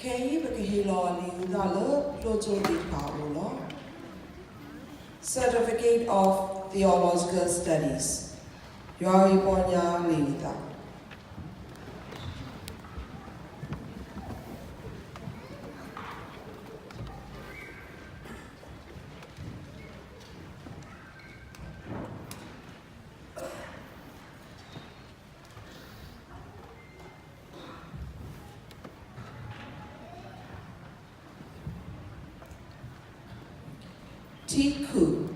ခဲအံၤပကဟ့ၣ်လီၤလံာ်အုၣ်သးလၢ ဖျိကၠိသ့ၣ်တဖၣ်အအိၣ်လီၤ. Certificate of Theological Studies ယွၤအပီညါလံာ်အုၣ်သး ထံခုၣ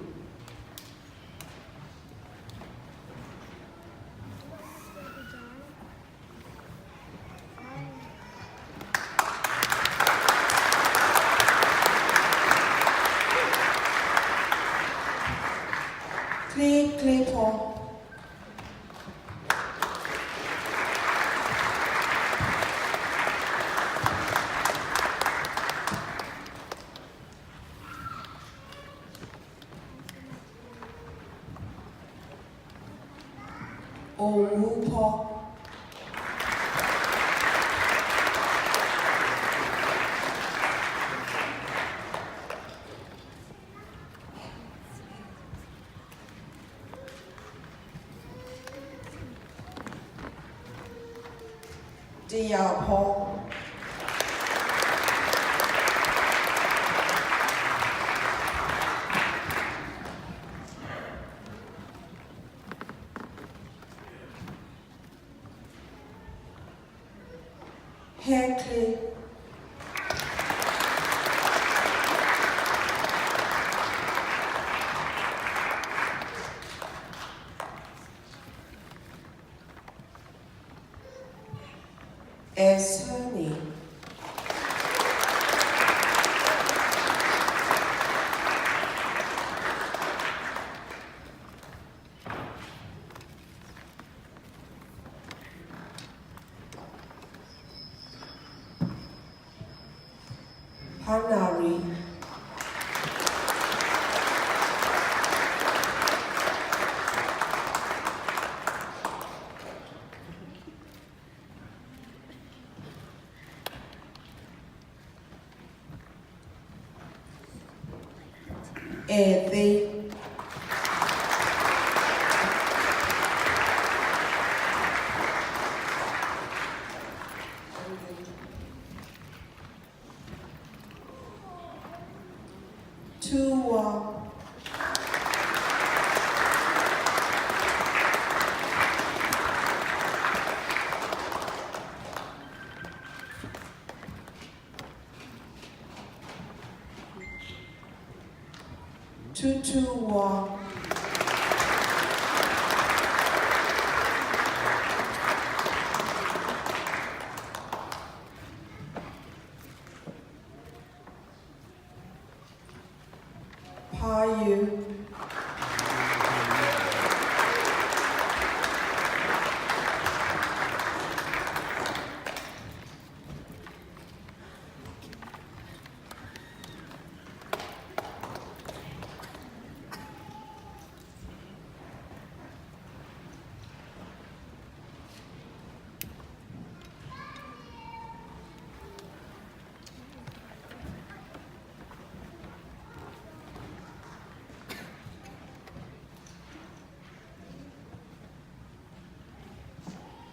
် ချ့ချ့ဖီ အိၣ်မူဖီ တယာ်ဖီ ဟဲချ့ အဲၣ်ဆၢန့ၣ် ဖးနၣ်ရံၣ် အဲၣ်သ့ ထူဝါ ထူထူဝါ ဖးယုၢ်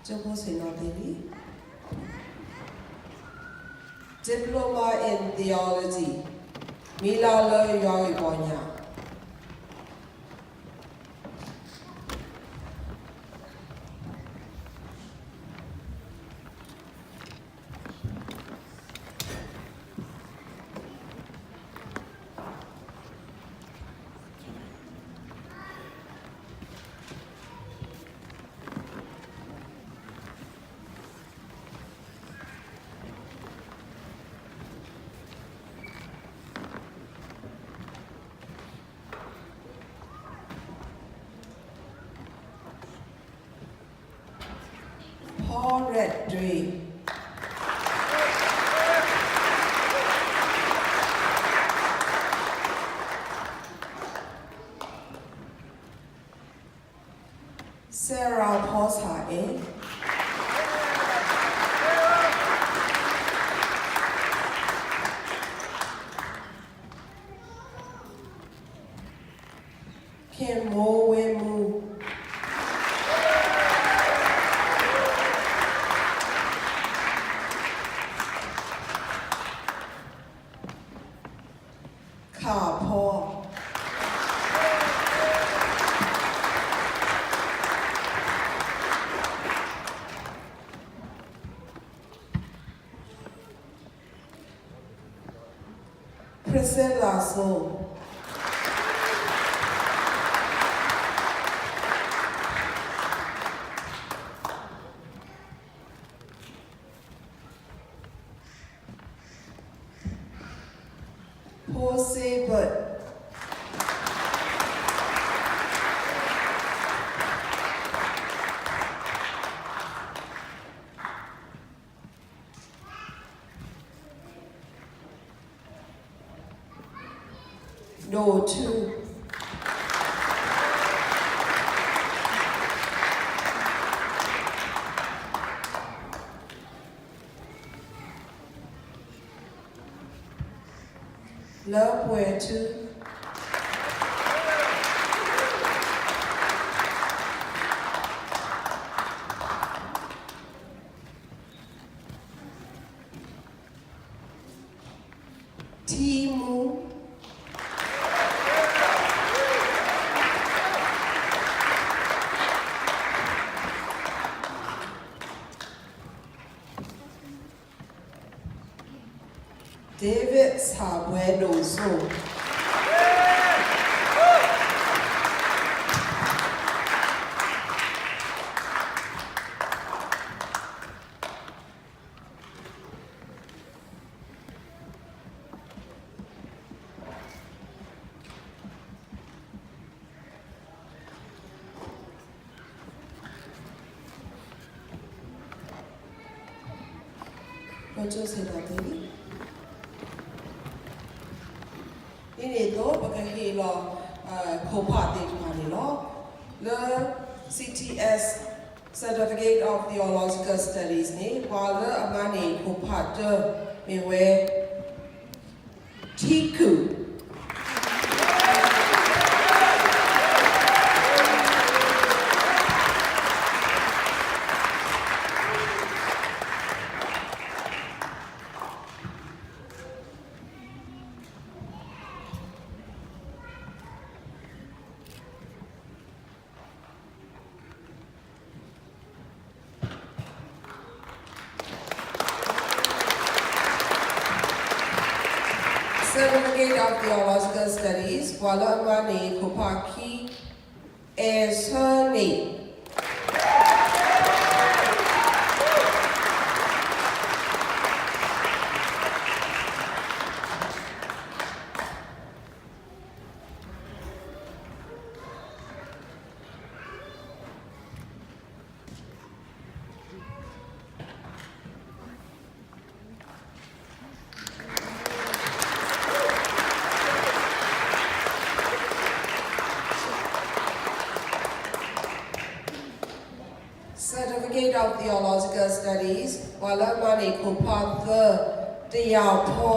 ကၠိဖိဆ့ၣ်နီၤသ့လံ Diploma in Theology မံၤလၢ်လၢယွၤဂ့ၢ်ပီညါ ဖီရဲၣ်ဒွံ စဲရၤဖီဆၣ်အဲၣ် Sarah Paul Sarah မိၢ်ဝ့ၢ်မူ ခးဖီ Princess လၤစိ ဖိစ့ဘၢၣ် ဒိၣ်ထူ လၢပှဲၤထူ ထံမူ David ဆၣ်ဘှဲဒိၣ်စိ ဒ်န့ၣ်အသိး ပကဟ့ၣ်လီၤ ခိၣ်ဖးသ့ၣ်တဖၣ်န့ၣ်လီၤ. လၢ C T S Certificate of Theological Studies န့ၣ် ပှၤလၢအမၤန့ၢ်ခိၣ်ဖးတၢ မ့ၢ်ဝဲ ထံကုၢ် Certificate of Theological Studies ပှၤလၢအမၤန့ၢ်ခိၣ်ဖးခံ အဲၣ်ဆၢန့ၣ်Certificate of Theological Studies ပှၤလၢအမၤန့ၢ်ခိၣ်ဖးသၢ တယၢ်ဖီ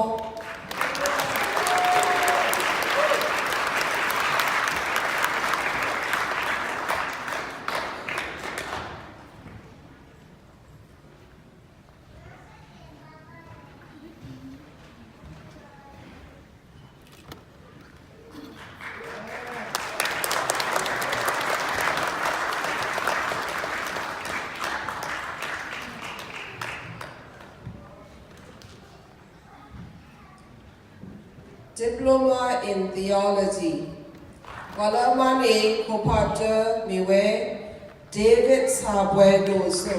Diploma in Theology ပှၤလၢအမၤန့ၢ်ခိၣ်ဖးတၢ မ့ၢ်ဝဲ David ဆၣ်ဘှဲဒိၣ်စိ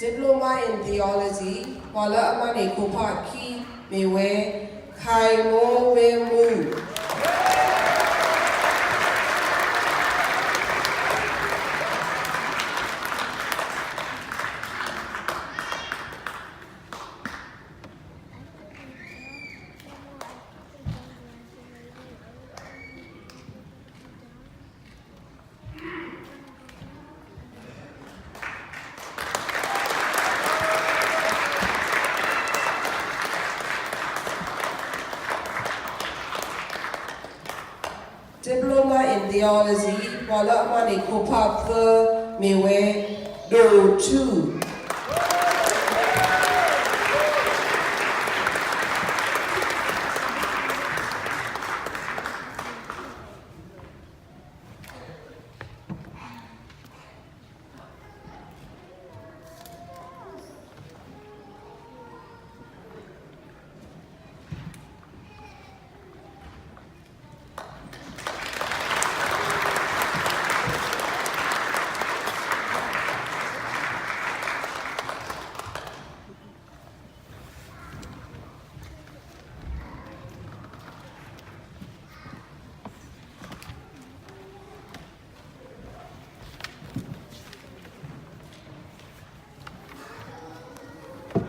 Diploma in Theology ပှၤလၢအမၤန့ၢ်ခိၣ်ဖးခံ မ့ၢ်ဝဲ ခၢၣ်မိၢ်ဝ့ၢ်မူ Diploma Theology ပှၤလၢအမၤန့ၢ်ခိၣ်ဖးသၢ မ့ၢ်ဝဲ ဒိၣ်ထူ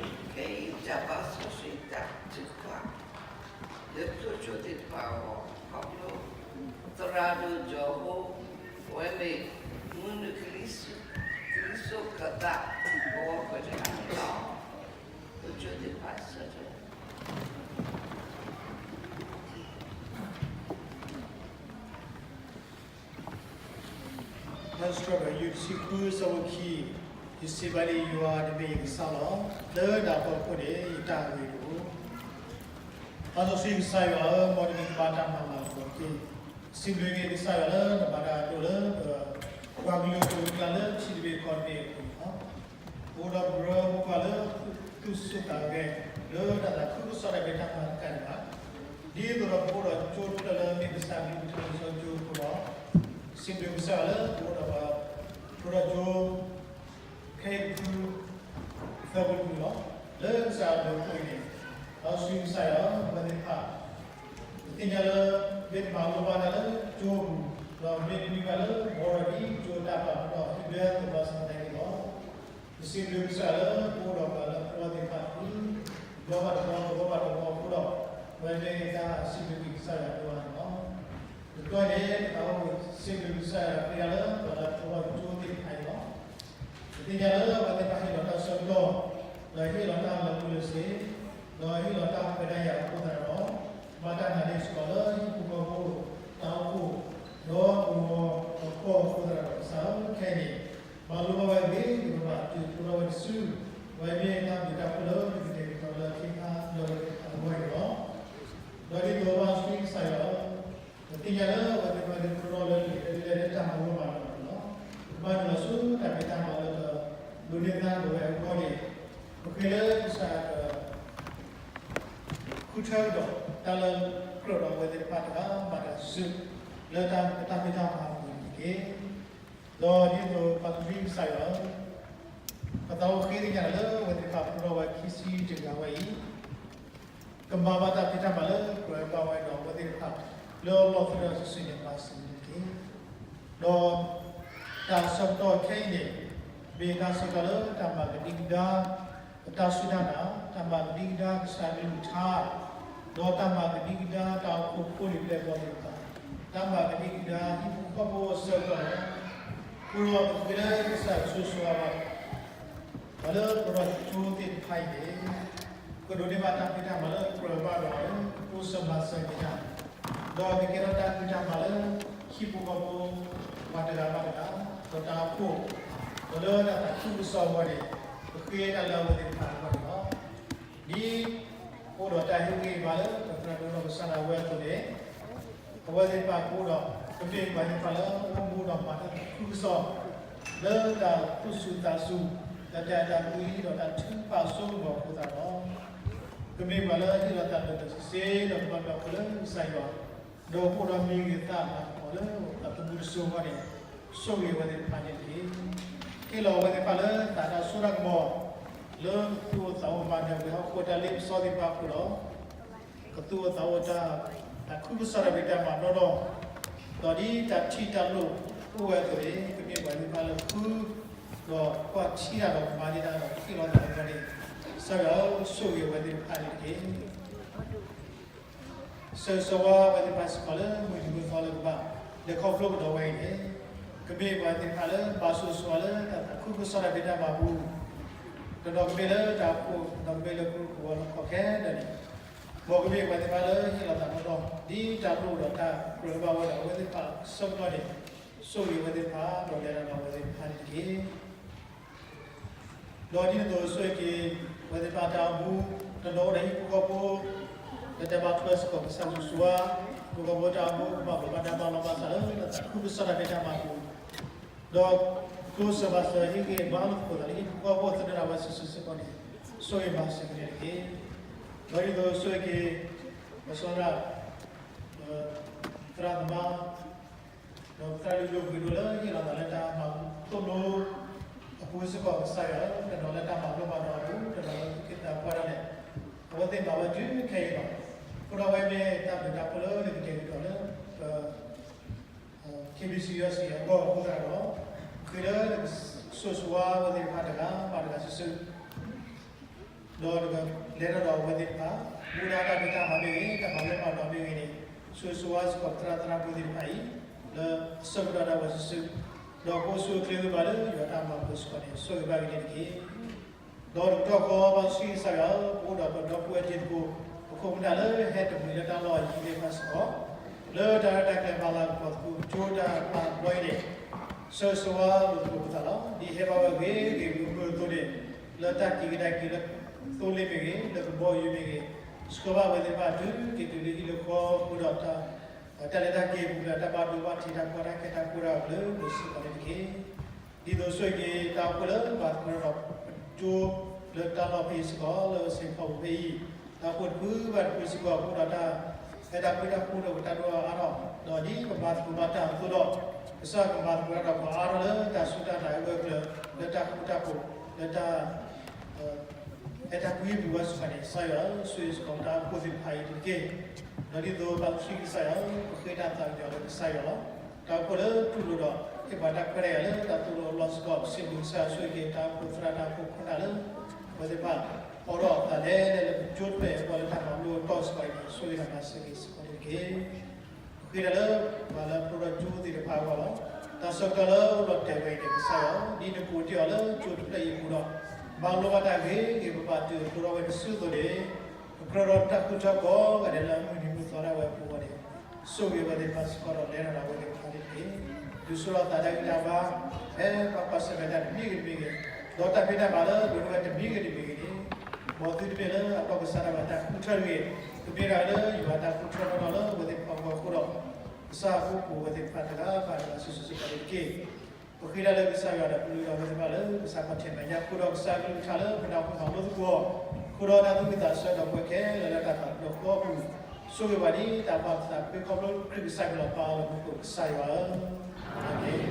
ဖဲအံၤတၢ်ပာ်စီဆှံတၢ်ထုကဖၣ် လၢကျိၣ်စ့သ့ၣ်တဖၣ်အဂီၢ် ခီဖျိ သရၣ်ဒိၣ်ကၠီၣ်ဖိ အဝဲမ့ၢ် မုၢ်နုာ်ကလံၤစိးကသး ကဝီၤကွဲးတဂၤန့ၣ်လီၤ. ကျိၣ်စ့သ့ၣ်တဖၣ်ဆၢထၢၣ် လၢစံးထီၣ်ပတြၢၤ ယုၢ်တဆံဃု အဆၢဖိခံ, ယစံးဘၣ်လံ ယွၤတမ့ၢ်ယကစၢ်လီၤ. လၢတၢ်ဖီခိၣ်န့ၣ် ယတၢ်ဂ့ၤတအိၣ်. ပၢ်စီဆှံကစၢ်ယွၤဧၢ, မ်နမံၤကဘၣ်တၢ်မၤလၤကပီၤတက့ၢ်. စံးဘျုးက့ၤကစၢ်ယွၤလၢနဘၣ်တၢ်အဒိၣ်လၢ ပှၤကလုာ်အကျါလၢထံတဘ့ၣ်ကီၢ်တဘ့ၣ်အပူၤန့ၣ်လီၤ. ပအိၣ်ဒီးပရၢဖိခွါလၢသူၣ်ဆူၣ်သးဂဲၤ လၢတၢ်သးခုကစီၣ်တၢ်ဖံးတၢ်မၤတကးဒံးဘၣ်, ဒ်သိးဒီးပအိၣ်ဒီးကၠိတဖျၢၣ်လၢမ့ၢ်ကစၢ်ကလုၢ်ကထါလံာ်စီဆှံကၠိအဃိဒီး, စံးဘျုးကစၢ်ယွၤလၢပအိၣ်ဒီးပှၤဖျိထီၣ်ကၠိ ခဲအံၤတဖု သၢဖုတဖုလီၤ. လၢကစၢ်အဘျုးအဖှိၣ်အံၤန့ၣ်, ဒီးစံးဘျုးကစၢ်ယွၤ ပဝဲသ့ၣ်တဖၣ် ပသ့ၣ်ညါလၢ မ့ၢ်တမၤလိဘၣ်တၢ်လၢကၠိပူၤ, ဒီးမ့ၢ်တမံဘၣ်လၢ ဘီရၤဒံကၠိတၢ်ပာ်ပနီၣ် ဟံၣ်ဘဲသဘီစၢ်သနာ်က့လီၤ. ပစံးဘျုးကစၢ်လၢ ပအိၣ်ဒီးပှၤလၢအဖျိထီၣ်သ့ၣ်တဖၣ်အံၤ, ဘျီဘၣ်တဘျီတဘျီဘၣ်တဘျီအဃိဒီး, ပဝဲမ့ၢ်တၢ်စံးဘျုးက့ၤကစၢ်ယွၤဒိၣ်မးန့ၣ်လီၤ. တကီန့ၣ် ပသးအိၣ်စံးဘျုးကစၢ်ယွၤ ဃ့ဒၣ်လၢပှၤလၢအဖျိထီၣ်ကၠိသ့ၣ်တဖၣ်အံၤလီၤ. ပသ့ၣ်ညါလၢပှၤသ့ၣ်တဖၣ်ဟ့ၣ်လီၤတၢ်ဆၢကတီၢ်, ဒီးဟ့ၣ်လီၤတၢ်လၢာ်ဘူၣ်လၢာ်စ့, ဒီးဟ့ၣ်လီၤတၢ်ခွဲးတၢ်ယာ်အဃိသတးဒီး, ဘၣ်တၢ်နာ်န့ၢ်စ့ၢ်ကီးလၢဟံၣ်ဖိဃီဖိ တၢ်အိၣ်ဖှိၣ်, ဒီးပဂီၢ်ပကီၢ်အဃိသတးဒီး ကစၢ်ဧၢ ခဲအံၤန့ၣ်, မၤလိဘၣ်ဝဲဂ့ၤ ပကဘၣ်တုၤဖျိထီၣ်ဝဲတစု, ပဝဲမ့ၢ်တၢ်ဘျုးတၢ်ဖှိၣ်လၢပကတဲာ်ကတီၤလၢအခံခါဒီးအဂီၢ်န့ၣ်လီၤ. ဒီးဒ်သိးပၢ်စီဆှံကစၢ်ယွၤ ပသ့ၣ်ညါလၢပှၤသ့ၣ်တဖၣ်န့ၣ် ဖျိထီၣ်လၢလံာ်လဲၢ်လၢတၢ်မၤလိမၤဒိးန့ၣ်လီၤ. ကဘၣ်နုာ်လီၤဆူတၢ်ဖံးတၢ်မၤလၢကဒိးန့ၢ်သါက့ၤဝဲအဂီၢ်န့ၣ်, ပဃ့လၢကစၢ်က ဃုထၢကဒီး တၢ်လၢကြၢးဒီးအဝဲသ့ၣ်တဖၣ်တဂၤဘၣ်တဂၤစု လၢတၢ်ဖံးတၢ်မၤအပူၤန့ၣ်တက့ၢ်. ဒီးဒ်သိးပၢ်စီဆှံကစၢ်ယွၤ ပသးအိၣ်ဃ့ကညးလၢအဝဲသ့ၣ်တဖၣ်ဖျိထီၣ်ဝဲခံဆံတဂၤဝဲအံၤ ကမၤဘၣ်တၢ်ဖံးတၢ်မၤလၢကြၢးဘၣ်ဝဲဒီးအဝဲသ့ၣ်တဖၣ် လၢအလီၢ်သရၣ်စုာ်စုာ်န့ၣ် ဘၣ်ဆၣ်သနာ်က့, ဒီးတၢ်ဆၢကတီၢ်ခဲအံၤန့ၣ် မ့ၢ်တၢ်ဆၢကတီၢ်လၢတၢ်မၤကဒံကဒါ ပတၢ်စူၢ်တၢ်နာ်, တၢ်မၤကဒံကဒါကစၢ်ကလုၢ်ကထါ, ဒီးတၢ်မၤကဒံကဒါတၢ်အိၣ်ဖှိၣ်ဖိလံၤပျဲၢ်ဘီၣ်သ့ၣ်တဖၣ်, တၢ်မၤကဒံကဒါဟံၣ်ဖိဃီဖိအဆၢကတီၢ်န့ၣ်, အဃိဒီးပဃ့လၢကစၢ်ယွၤဆိၣ်ဂ့ၤဆိၣ်ဝါဘၣ် ပှၤလၢပဖျိထီၣ်ကၠိသ့ၣ်တဖၣ်အံၤန့ၣ်, ကဒိးန့ၢ်ဘၣ်တၢ်ဖံးတၢ်မၤလၢကြၢးဘၣ်ဒီး ကပိၢ်စၢၤမၤစၢၤက့ၤတၢ်, ဒီးကကဲထီၣ်တၢ်ဖံးတၢ်မၤလၢ ဟံၣ်ဖိဃီဖိ ပှၤတဂၤဘၣ်တဂၤ, ဒီးတၢ်အိၣ်ဖှိၣ်, ဒီးလၢတၢ်သးခုကစီၣ်အဂီၢ်န့ၣ်, ပဃ့တၢ်လၢအဝဲသ့ၣ်တဖၣ်အဂီၢ်န့ၣ်လီၤ. ဒ်အိၣ်ဒီးတၢ်ဟ့ၣ်ဂံၢ်ဟ့ၣ်ဘါလၢ ပသရၣ်ဒိၣ်ဒီးကစၢ်ဒၣ်ဝဲအသိးန့ၣ်, အဝဲသ့ၣ်တဖၣ်ကအိၣ်ဒီး ကမ့ၢ်ပှၤသ့ၣ်တဖၣ်လၢအိၣ်မူဒီးမၤတၢ်သးခုကစီၣ် လၢတၢ်သူၣ်စူၤသးစူၤ, တၢ်အဲၣ်တၢ်ကွံဒီးတၢ်ထုကဖၣ်အစိကမီၤအဃိသတးဒီး, ကမ့ၢ်ပှၤလၢဟ့ၣ်လီၤသးဒီးတၢ်စံးဆၢ ဒီးကဘၣ်ဘျုးလၢကစၢ်ယွၤ, ဒီးအိၣ်ဒီးမံၤဂ့ၤသးမၤသကိးလၢ တၢ်သမူတစိၤအဂီၢ်န့ၣ်, ဆိၣ်ဂ့ၤအဝဲသ့ၣ်တဖၣ်န့ၣ်တက့ၢ်. ဟ့ၣ်လီၤအဝဲသ့ၣ်တဖၣ်လၢတၢ်တၢ်စိတၢ်ကမီၤ လၢကသူၣ်အိၣ်သးအိၣ်မၤနၢၤဝဲဟီၣ်ခိၣ်တၢ်လ့ပစီသ့ၣ်တဖၣ်အဃိဒီး ကသူၣ်အိၣ်သးအိၣ်တၢ်, တၢ်ခုကစီၣ်တၢ်ဖံးတၢ်မၤနီၢ်နီၢ်, ဒီးဒ်တၢ်ထံၣ်တၢ်လိၣ်အိၣ်ဝဲအသိးန့ၣ်, ကမ့ၢ်ပှၤသ့ၣ်တဖၣ်လၢဃု, ဒီးကွၢ်ထံတၢ်ဒီးမၤန့ၢ်တၢ်ဒီးဟ့ၣ်လီၤသးအဂီၢ်န့ၣ်, ကစၢ်ယွၤဧၢ ဆိၣ်ဂ့ၤအဝဲသ့ၣ်တဖၣ်န့ၣ်တက့ၢ်. ဆၢဂ့ၤဆၢဝါအဝဲသ့ၣ်တဖၣ်စ့ၢ်ကီးလၢမုၢ်နံၤမုၢ်သီလၢကဘၣ်လဲၤခီဖျိကဒီးဝဲအံၤန့ၣ်, ကမ့ၢ်ပှၤသ့ၣ်တဖၣ်လၢဘၣ်ဆိၣ်ဂ့ၤဆိၣ်ဝါလၢတၢ်သးခုကစီၣ်တၢ်ဖံးတၢ်မၤအပူၤ, ဒီးကမ့ၢ်လၢတၢ်အိၣ်ဖှိၣ်, ဒီးကမ့ၢ်လၢကရူၢ်ကရၢလၢဟီၣ်ခိၣ်ခဲလၢာ်န့ၣ်, မ်ကမ့ၢ်ပှၤသ့ၣ်တဖၣ်လၢဟ့ၣ်လီၤသးနီၢ်နီၢ် ဒ်တၢ်ဒိၣ်ဒီးတၢ်ကြၢးဘၣ်ဝဲဒၣ်အဝဲသ့ၣ်တဖၣ်အဆၢကတီၢ်န့ၣ်, ဆိၣ်ဂ့ၤအဝဲသ့ၣ်တဖၣ် ဒီးလဲၤတၢ်ဒီးအဝဲသ့ၣ်တဖၣ်န့ၣ်တက့ၢ်. ဒီးဒ်န့ၣ်အသိးဆိၣ်ဂ့ၤက့ၤ အဝဲသ့ၣ်တဖၣ်တၢ်အိၣ်မူ တနီၤအိၣ်ဒီးဟံၣ်ဖိဃီဖိ လၢတၢ်ဘၣ်ထွဲစ့ၢ်ကီးကစၢ်ယွၤဆိၣ်ဂ့ၤဝါ, ဟံၣ်ဖိဃီဖိတၢ်အိၣ်မူ ကဘၣ်ဘၣ်တၢ်ဘၣ်လီၤဘၣ်စးလၢတၢ်သးခုကစီၣ်တၢ်ဖံးတၢ်မၤအပူၤ, ဒီးတိစၢၤမၤစၢၤဟ့ၣ်ဂံၢ်ဘါလိာ်သကိးသးလၢဟံၣ်ဖိဃီဖိသနၢၣ်ဒၣ်ဝဲစုာ်စုာ်စ့ၢ်ကီးန့ၣ်, ဆိၣ်ဂ့ၤမၤစၢၤက့ၤန့ၣ်တက့ၢ်. ဒီးဒ်သိးဆိၣ်ဂ့ၤက့ၤ ပစီဒၣ် သရၣ်သမါ ဒီးပသရၣ်လုၢ်ဒိၣ်ပှ့ၤဒိၣ်လၢဟ့ၣ်လီၤသးလၢတၢ်မၤသိၣ်လိ အပူၤစ့ၢ်ကီးကစၢ်ယွၤဧၢ, တနီၤလၢတၢ်မၤလိမၤဒိးအပူၤ, တနီၤလၢသူၣ်က့သးပှၢ်ဒၣ်လဲာ်, အဝဲသ့ၣ်မၤဝဲတုၤခဲအံၤလီၤ. အဃိဒီးအဝဲမ့ၢ်တၢ်ဘျုးတၢ်ဖှိၣ်လၢနကတဲာ်ကတီၤလၢ ပ KBC အဂီၢ်အဃိသတးဒီး, ဃ့လၢနကဆိၣ်ဂ့ၤဆိၣ်ဝါအဝဲသ့ၣ်တဖၣ်တဂၤဘၣ်တဂၤစုာ်စုာ် ဒီးနကလဲၤတၢ်ဒီးအဝဲသ့ၣ်တဖၣ်, မူဒါတၢ်ဖံးတၢ်မၤမ့ၢ်ဂ့ၤ, တၢ်မၤလိမၤဒိးမ့ၢ်ဂ့ၤန့ၣ်, ဆိၣ်ဂ့ၤဆိၣ်ဝါစ့ၢ်ကီးပသရၣ်သရၣ်မုၣ်သ့ၣ်တဖၣ်အံၤ လၢအဆၢကတီၢ်ဒၣ်ဝဲစုာ်စုာ်, ဒီးကအိၣ်ဆူၣ်အိၣ်ချ့ဂ့ၤဘၣ်လၢယွၤတၢ်မၤလိာ်စ့ၢ်ကီးန့ၣ် ဆိၣ်ဂ့ၤဘၣ်က့ၤန့ၣ်တက့ၢ်. ဒီးတကတီၢ်ဃီ ပစံးကစၢ်ယွၤဧၢ, ပအိၣ်ဒီးပဒီပုၢ်ဝဲၢ်တံၤသကိး ပခိၣ်ပနၢ်လၢဟဲတမှံၤလၢတၢ်လီၢ်အယံၤသ့ၣ်တဖၣ်စ့ၢ်ကီး, လၢတၢ်ရဲၣ်တၢ်ကျဲၤမၤလၤကပီၤသကိး ကၠိတၢ်ပာ်ဘျီအံၤန့ၣ်, ဆိၣ်ဂ့ၤဆိၣ်ဝါလိာ်သကိးပသးလီၤ. ဒ်ဟဲဘၣ်ဝဲဂ့ၤဂ့ၤမုာ်မုာ်အသိးန့ၣ်, လၢတၢ်က့ၤကဒါက့ၤလၢသိလ့ၣ်မ့ၢ်ဂ့ၤ, လၢကဘီယူၤမ့ၢ်ဂ့ၤ, ဆှၢဘၣ်ဝဲသ့ၣ်တဖၣ်တုၤက့ၤတုၤလၢဟံၣ်လၢဃီအဃိဒီး တၢ်လဲၤတၢ်က့ၤအပူၤ တၢ်ဘၣ်ဒိဘၣ်ထံး တၢ်ကီတၢ်ခဲတၢ်ကိၢ်တၢ်ဂီၤလၢပှဲၤစ့ၢ်ကီးန့ၣ်တက့ၢ်. ဒ်သိးဆိၣ်ဂ့ၤက့ၤတၢ်အိၣ်ဖှိၣ်လၢဘၣ်သကိးဒီးပကၠိလၢတၢ်လီၢ်ဖဲအံၤစ့ၢ်ကီး လၢစ့ၣ်ဖီပူၤဖဲအံၤ, တၢ်အိၣ်ဖှိၣ်တဖုဘၣ်တဖုစ့ၢ်ကီးအဃိဒီးတၢ် ဟဲတၢ်ကွံတၢ်ဃူဒီးပတၢ်ဒိၣ်အါအါထီၣ်, ဒီးဒ်ပမၤသကိးဘၣ်တၢ်အသိးဒီး, ကစၢ်ကမၤသကိးတၢ်ဒီးပှၤအါထီၣ်လၢတၢ်စူၢ်တၢ်နာ်အဂၢၢ်အကျၢၤ လၢတၢ်ဃူတၢ်ဖိး လၢတၢ် ဟဲတၢ်ကွံပူၤဝဲစ့ၢ်ကီးန့ၣ် ကစၢ်ယွၤဧၢ, ဆိၣ်ဂ့ၤစ့ၢ်ကီးတၢ်အိၣ်ဖှိၣ်သ့ၣ်တဖၣ်အံၤတက့ၢ်. ဒီးဒ်သိးပစံးကစၢ်ယွၤဧၢ, ပဃ့တၢ်သးကညီၤလၢကစၢ်ယွၤလီၤ. တၢ်အိၣ်ဖှိၣ်လၢတူၢ်လိာ်ဒီး ဟ့ၣ်ပှၤတၢ်ခွဲးတၢ်ယာ်လၢတၢ်သိၣ်လိအလီၢ်စ့ၢ်ကီး ပစံးဘျုးကစၢ်ဆိၣ်ဂ့ၤက့ၤတၢ်အိၣ်ဖှိၣ်သရၣ်တၢ်အိၣ်ဖှိၣ်ခိၣ်နၢ်လၢ အဝဲသ့ၣ်တဖၣ် အိးထီၣ်အသးလဲၤလဲၤလၢပကၠိတဖျၢၣ်အဂီၢ်လၢတၢ်မၤလိအတီၢ်စ့ၢ်ကီးအံၤန့ၣ် ဆိၣ်ဂ့ၤဒီးမၤစၢၤက့ၤစ့ၢ်ကီးန့ၣ်တက့ၢ်. ပဃ့တၢ်လၢပှၤလၢဖျိထီၣ်ကၠိသ့ၣ်တဖၣ်အဂီၢ်လီၤ. တၢ်ဆၢကတီၢ်လၢအိၣ်ဒီးတဲာ်ဝဲအံၤန့ၣ် ကစၢ်ယွၤ ဒ်နကိးတ့ၢ်အီၤလၢကၠိတဖျၢၣ်အံၤအပူၤဒီး မၤလိဘၣ်တၢ်ဂ့ၤဂ့ၤ ပဘၣ်တုၤအဖျိထီၣ်ဝဲတစုအသိးန့ၣ်, ပကြၢးဒီးတၢ်ဃူတၢ်ဖိးကိးဂၤဒဲးလၢအမုၢ်နံၤမုၢ်သီဒၣ်ဝဲအပူၤအဂီၢ်န့ၣ်, ဆိၣ်ဂ့ၤအဝဲသ့ၣ်တဖၣ်စ့ၢ်ကီးဒီးလဲၤတၢ်ဒီးအဝဲသ့ၣ်တဖၣ်န့ၣ်တက့ၢ်. ဒုးဆူၣ်ထီၣ်သးတၢ်ဂံၢ်တၢ်ဘါ ဖဲပှၤကွၢ်ဆၢၣ်မဲာ်တၢ်တမံၤဂ့ၤတမံၤဂ့ၤ, ဒီးတၢ်ဖံးတၢ်မၤလၢဒိးန့ၢ်ဝဲတမံၤဂ့ၤတမံၤဂ့ၤန့ၣ်, မ်သုတမ့ၢ်လၢအတီၢ်ကစၢ်ဒၣ်ဝဲတၢ်ဃုထၢတဂ့ၤ, ကမ့ၢ်ဒၣ်လၢယွၤတၢ်ဃုထၢနီၢ်နီၢ်လၢအဝဲသ့ၣ်တဖၣ်အဂီၢ်အဃိဒီး, ကစၢ်အဃိပူၤအဝဲသ့ၣ်တဖၣ်တဂၤဘၣ်တဂၤစုာ်စုာ်စ့ၢ်ကီးန့ၣ်တက့ၢ်. ပဃ့တၢ်လၢကစၢ်ယွၤဒီးပလုၢ်ဒီးအဝဲသ့ၣ်တဖၣ်လၢကစၢ်ခီၣ်ထံးမဲာ်ညါအဃိဒီး ကစၢ်ကလုၢ်ကထါလၢပနၢ်ဟူမၤလိသကိးအီၤ, အဃိဒီးတၢ်သူၣ်ဝံၣ်သးဆၢဒီးပှဲၤခဲလၢာ်လၢတၢ်သးကညီၤဃီအပူၤ, ဆိၣ်ဂ့ၤဘၣ်ဒ်တၢ်ဘၣ်သးဖှံခီဖျိခရံာ်ကစၢ်ကလီၤပာ်အီၤလၢမူခိၣ်ကစၢ်ယွၤဧၢ, အၤမ့ၣ်.